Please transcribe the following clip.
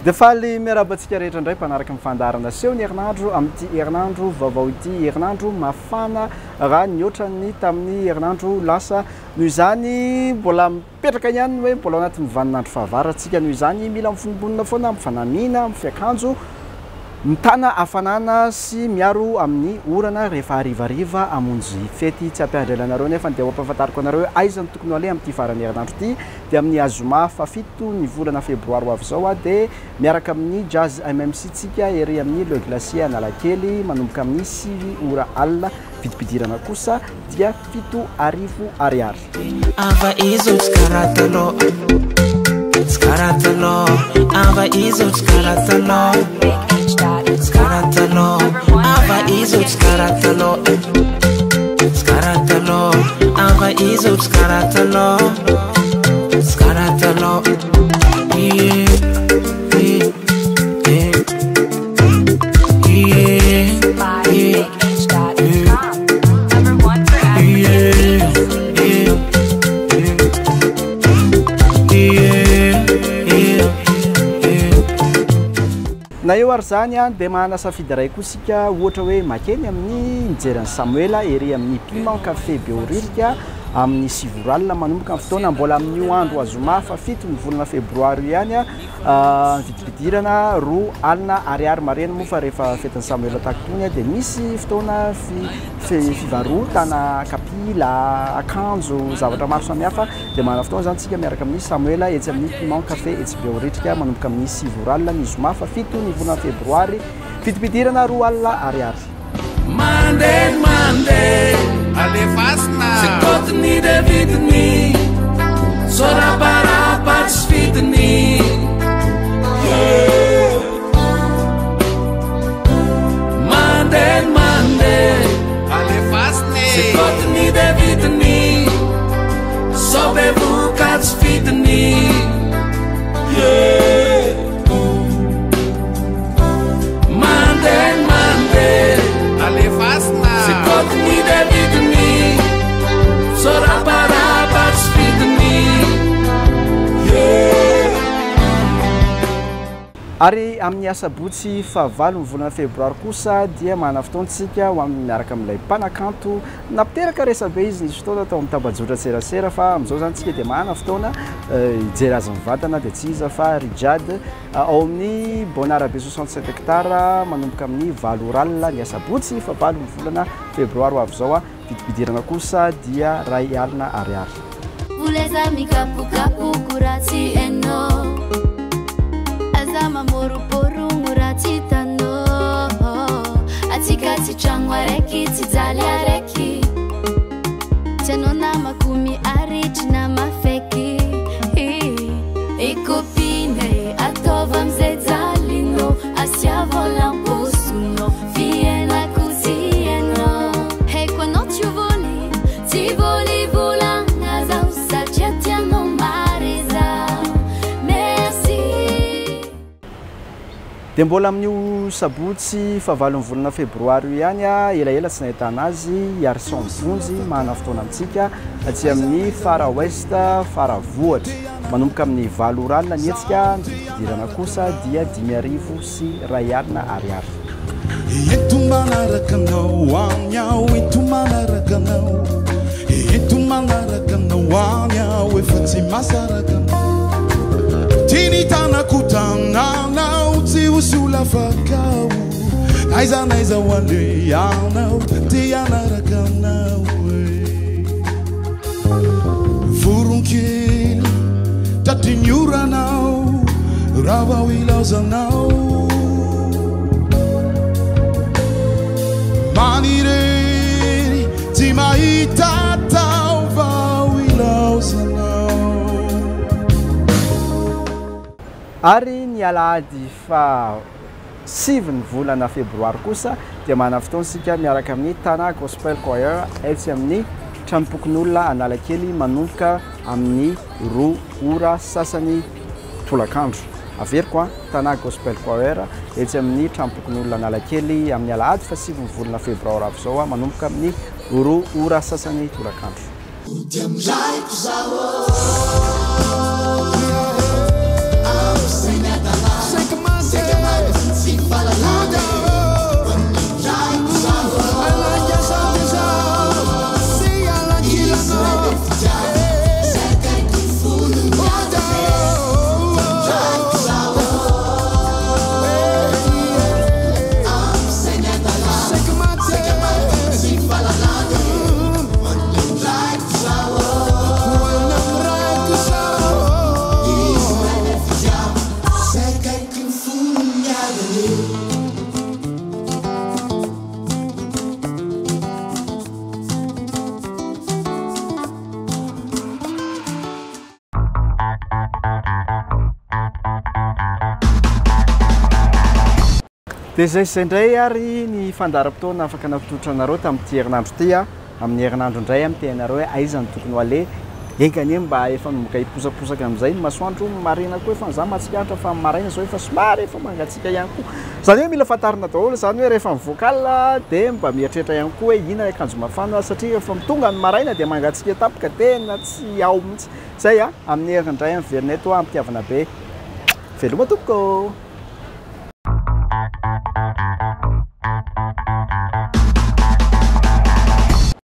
Dia faly miarahaba antsika rehetra indray mpanaraka ny fandaharana seho ny herinandro amin'ity herinandro vaovao ity, herinandro mafana raha nihoatra ny tamin'ny herinandro lasa. Noho izany mbola mipetraka ihany ny hoe mbola ao anatin'ny vaninandro fahavaratra isika, noho izany mila mifonombonona foana amin'ny fanamiana, amin'ny fiakanjo, mitana hafanana sy miaro amin'ny orana rehefa harivariva hamonjy fety. Tsy hampiandry ela anareo nefa dia ho ampahafantariko anareo hoe aiza no tokony ho aleha amin'ity faran'ny herinandro ity. Dia amin'ny azoma fahafito ny volana febroary ho avy izao dia miaraka amin'ny Jazz MMC tsika ery amin'ny Le Glacier Analakely manomboka amin'ny 9 ora alina, vidim-pidirana kosa dia 7000 ariary. Ava izo tsy karaha taloha, tsy karaha taloha. Ava izo tsy karaha taloha, tsy karaha taloha. Ava izo tsy karaha taloha, tsy karaha taloha. Ava izo tsy karaha taloha, tsy karaha taloha. Yeah, yeah, yeah. Yeah, yeah, yeah, yeah. Yeah, yeah, yeah. Na eo ary izany dia manana safidy iray koa isika, ohatra hoe makeny amin'ny mijery an'i Samoela ery amin'ny Piment Café Behoririka amin'ny 9 ora alina manomboka ny fotoana, mbola amin'io andro zoma fahafito ny volana febroary io ihany, ny vidim-pidirana 20 ariary. Marihana moa fa rehefa fetin'i Samoela tahaka itony dia misy fotoana fivarotana kapila, akanjo, zavatra maro samihafa, dia manana fotoana izany isika miaraka amin'ny Samoela etsy amin'ny Piment Café etsy Behoririka manomboka amin'ny 9 ora alina ny zoma fahafito ny volana febroary, vidim-pidirana 20 ariary. Mandeha ny mandeha, Alefasina. Zay kotiny de vidiny, soraparapa tsy fidiny. Yeah. Mandeha ny mandeha, Alefasina. Zay kotiny de vidiny, sao be voka tsy fidiny. Yeah. Mandeha ny mandeha, Alefasina. Zay kotiny de vidiny, soraparapa tsy fidiny. Yeah. Ary amin'ny asabotsy fahavalo ny volana febroary kosa dia manana fotoantsika ho amin'ny miaraka amin'ilay mpanakanto nampiteraka resabe izy nisy fotoana tao amin'ny tambajotra serasera, fa amin'izao izany tsika dia manana fotoana hijery azy mivantana, dia tsy iza fa Rijade ao amin'ny Bonarabe 67 hectares manomboka amin'ny 8 ora alina ny asabotsy fahavalo ny volana febroary ho avy izao. Vidim-pidirana kosa dia 1000 ariary. Voleza mikapokapoka raha tsy hainao, aza mamoroporogno raha tsy hitanao. Atsika tsy tragno araiky, tsy jaly araiky, tsy anao namako miaritry na mafaiky. Ekopine ataova amizay jalinao, asiavo lamposonao, fiainako tsy hainao. Haiko anao tsy ho voly, tsy voly volagna zaho, satria tianao mare zaho. Merci. Dia mbola amin'io sabotsy fahavalon'ny volana febroary io ihany, elaela tsy nahitana azy, Iarison Vonjy manana fotoana amintsika aty amin'ny Fara Ouest Faravohitra. Manomboka amin'ny 8 ora alina ny hetsika, ny vidim-pidirana kosa dia 1150 ariary. Ento manaraka anao any aho, ento manaraka anao, ento manaraka anao any aho, efa tsy mahasaraka anao. Tiany tanako tananao, tsy ho solafakao, n'aiza n'aiza ho alehanao, te hanaraka anao. Voronkely tratry ny oranao, raha vao ilaozanao. Manirery tsy mahita tao vao ilaozanao. Ary ny alahady fa 9 ny volana febroary kosa dia manana fotoana isika miaraka amin'ny Tana Gospel Choir etsy amin'ny tranompokonolona Analakely manomboka amin'ny 2 ora sasany tolakandro. Averiko Tana Gospel Choir etsy amin'ny tranompokonolona Analakely amin'ny alahady fa 9 ny volana febroary avy izao manomboka amin'ny 2 ora sasany tolakandro. Dia izay sy izay indray ary ny fandaharam-potoana afaka nampitolotra anareo tamin'ity herinandro ity a. Amin'ny herinandro indray aho miteny anareo hoe aiza no tokony ho aleha. Enga anie mba efa manomboka hiposaposaka amin'izay ny masoandro, marina koa efa za mahatsikaritra fa maraina izao efa somary efa mangatsiaka ihany koa. Izany hoe mila fantarina daholo izany hoe rehefa mivoaka alina dia mba mieritreritra ihany koa hoe inona ny akanjo mafana satria rehefa tonga ny maraina dia mangatsiaka tampoka, tena tsy ao mihitsy. Izay a, amin'ny heriny indray miverina eto aho am-pitiavana be. Veloma tompoko ô!